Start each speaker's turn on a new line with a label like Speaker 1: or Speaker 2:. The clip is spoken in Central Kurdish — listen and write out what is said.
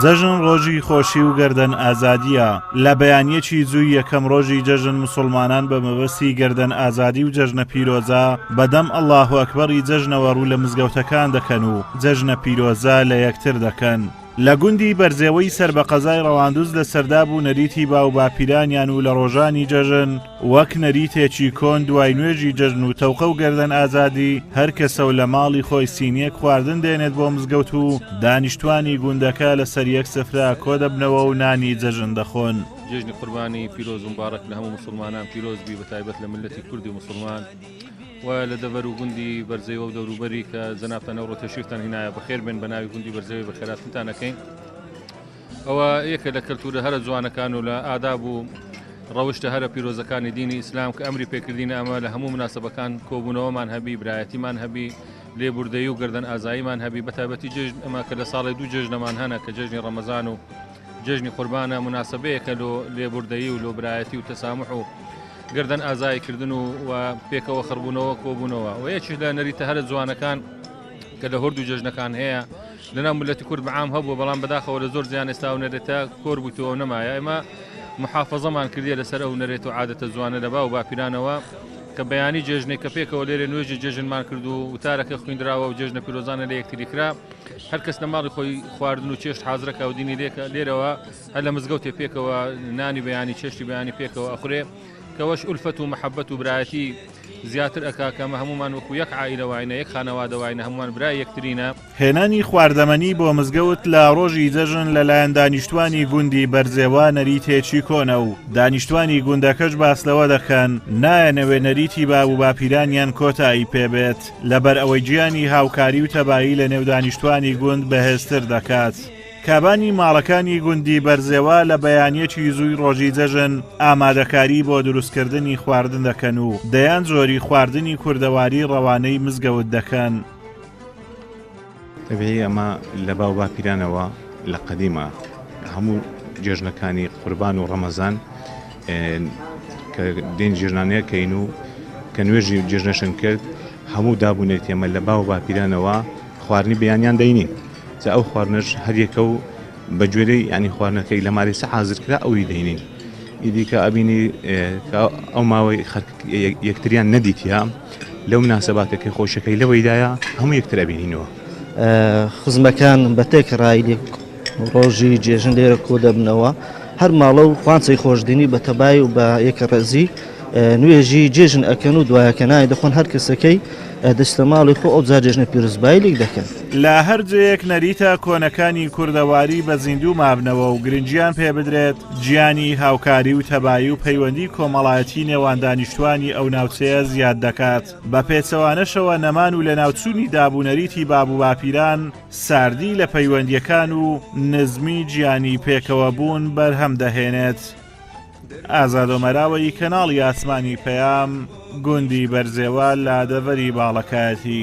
Speaker 1: جەژن ڕۆژی خۆشی و گەردەن ئازادییە. لە بەیانییەکی زووی یەکەم ڕۆژی جەژن موسوڵمانان بە مەبەستی گەردەن ئازادی و جەژنە پیرۆزە بە دەم اللە اکبر ی جەژنەوە ڕوو لە مزگەوتەکان دەکەن و جەژنە پیرۆزە لە یەکتر دەکەن. لە گوندی بەرزێوەی سەر بە قەزای ڕەواندوز لە سەرداب و نەریتی باوباپیرانیان و لە ڕۆژانی جەژن وەک نەریتێکی کۆن دوای نوێژی جەژن و تەوقە و گەردەن ئازادی هەر کەسە و لە ماڵی خۆی سینیەک خواردن دێنێت بۆ مزگەوت و دانیشتوانی گوندەکە لەسەر یەک سفرە کۆدەبنەوە و نانی جەژن دەخۆن.
Speaker 2: جێژنی قوربانی پیرۆز و مبارەک لە هەموو موسوڵمانان پیرۆز بی بەتایبەت لە میللەتی کوردی موسوڵمان و لە دەڤەر و گوندی بەرزەیوە و دەوروبەری کە جەنابتان ئەوڕۆ تەشریفتان هینایە بەخێر بێن بە ناوی گوندی بەرزەوی بەخێراتنتان ئەکەین. ئەوە یەکە لە کەلتورە هەرە جوانەکان و لە ئاداب و ڕەوشتە هەرە پیرۆزەکانی دینی ئیسلام کە ئەمری پێکردینە ئەمە لە هەموو مناسبەکان کۆبوونەوەمان هەبی برایەتیمان هەبی لێبوردەی و گردن ئازاییمان هەبی بە تایبەتی جێژن ئەمە کە لە ساڵی دوو جێژنەمان هەنە کە جێژنی ڕەمەزان و جێژنی قوربانە مناسبەیەکە لۆ لێبوردەیی و لۆ برایەتی و تەسامح و گردن ئازایی کردن و و پێکەوە خڕبوونەوە کۆبوونەوە و یەکێک لە نەریتە هەرە جوانەکان کە لە هەردوو جێژنەکان هەیە لەناو ملەتی کورد بەعام هەبووە بەڵام بەداخەوە لە زۆر زیان ئێستا ئەو نەرێتە کۆر بوویتەوە نەمایە ئێمە محافظەمان کردیە لەسەر ئەو نەرێت و عادەتە جوانە لە باو باپیرانەوە کە بەیانی جێژنێک کە پێکەوە لێرە نوێژی جێژنمان کرد و وتارەکە خوێندراوە و جێژنە پیرۆزانە لە یەکتری کرا هەر کەس لە ماڵی خۆی خواردن و چێشت حازرەکە و دینی لێکە لێرەوە هەر لە مزگەوتێ پێکەوە نانی بەیانی چێشتی بەیانی پێکەوە ئەخورێ کەوەش ئولفەت و محەبەت و برایەتی زیاتر ئەکا کە ئەمە هەموومان وەکو یەک عائیلە واینە یەک خانەوادە واینە هەموومان برای یەکترینە.
Speaker 1: هێنانی خواردەمەنی بۆ مزگەوت لە ڕۆژی جەژن لەلایەن دانیشتوانی گوندی بەرزێوە نەریتێکی کۆنە و دانیشتوانی گوندەکەش باس لەوە دەکەن نایانەوێ نەریتی باب و باپیرانیان کۆتایی پێبێت لەبەر ئەوەی گیانی هاوکاری و تەبایی لەنێو دانیشتوانی گوند بەهێزتر دەکات. کابانی ماڵەکانی گوندی بەرزێوە لە بەیانییەکی زووی ڕۆژی جەژن ئامادەکاری بۆ دروستکردنی خواردن دەکەن و دەیان جۆری خواردنی کوردەواری ڕەوانەی مزگەوت دەکەن.
Speaker 3: تەبیعی ئەمە لە باو باپیرانەوە لە قەدیما هەموو جێژنەکانی قوربان و ڕەمەزان کە دێن جێژنانەیە کەین و کە نوێژی جێژنەشن کرد هەموو دابوونێت ئێمە لە باو باپیرانەوە خواردنی بەیانیان دەینین جا ئەو خواردنەش هەریەکە و بە گوێرەی ینی خواردنەکەی لە ماری سە حازر کرا ئەوی دەینین ئیدی کە ئەبینی ئەو ماوەی یەکتریان نەدیتە لەو مناسباتەکەی خۆشەکەی لەوەیدایە هەموو یەکتر ئەبینینەوە.
Speaker 4: خزمەکان بە تێکڕای ڕۆژی جێژن لێرە کۆ دەبنەوە هەر ماڵە و خوانچەی خۆشدینی بە تەبای و بە یەکە ڕێزی نوێژی جێژن ئەکەن و دوایەکە نانی دەخۆن هەر کەسەکەی دەچتە ماڵی خۆ ئەوجا جێژنە پیرۆزبایی لیک دەکەن.
Speaker 1: لە هەر جێیەک نەریتە کۆنەکانی کوردەواری بە زیندوو مابنەوە و گرنگیان پێ بدرێت، گیانی هاوکاری و تەبایی و پەیوەندی کۆمەڵایەتی نێوان دانیشتوانی ئەو ناوچەیە زیاد دەکات، بە پێچەوانەشەوە نەمان و لەناوچوونی دابونەریتی بابوباپیران ساردی لە پەیوەندییەکان و نزمی گیانی پێکەوەبوون بەرهەم دەهێنێت. ئازاد ئۆمەراوەیی کەناڵی ئاسمانی پەیام، گوندی بەرزێوە لە دەڤەری باڵەکایەتی.